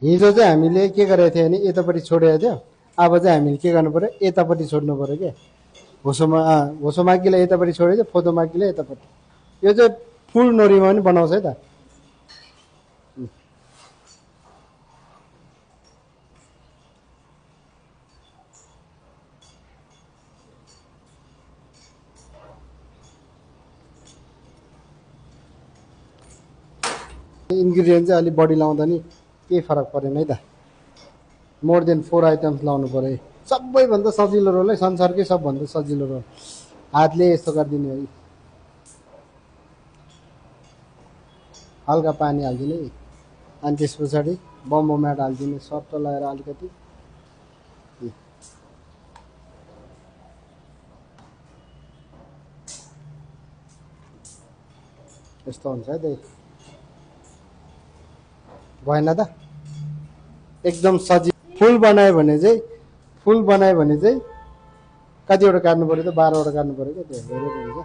हिजो चाहिँ हामीले के गरेको थियो भने यतापट्टि छोडेको थियो। अब चाहिँ हामीले के गर्नु पर्यो, यतापट्टि छोड्नु पर्यो क्या। होसो माग्कीलाई यतापट्टि छोडेको थियो, फोदो माग्कीलाई यतापट्टि। यो चाहिँ फुल नोरीमा पनि बनाउँछ है त। इन्ग्रिडियन्ट चाहिँ अलिक बढी लाउँदा नि केही फरक परेन है त। मोर देन 4 आइटम्स लाउनु पर्यो। सबैभन्दा सजिलो रोल है, संसारकै सबभन्दा सजिलो रोल। हातले यस्तो गरिदिने है। हल्का पानी हालिदिने अनि त्यस पछाडि बम्बो म्याट हालिदिने, सट्ट लगाएर अलिकति। यस्तो हुन्छ है त। भएन त एकदम सजिलो। फुल बनायो भने चाहिँ कतिवटा काट्नु पर्यो त, 12वटा काट्नु पर्यो क्या। त्यो धेरै हुन्छ।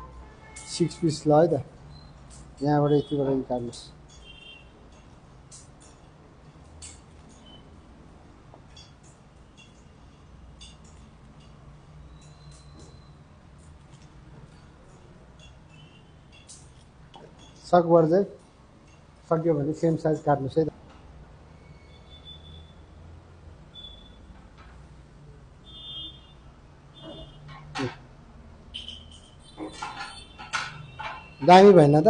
6 पिस ल है त। यहाँबाट यतिबाट काट्नुहोस्। सकभर चाहिँ सक्यो भने सेम साइज काट्नुहोस् है त। दामी भएन त।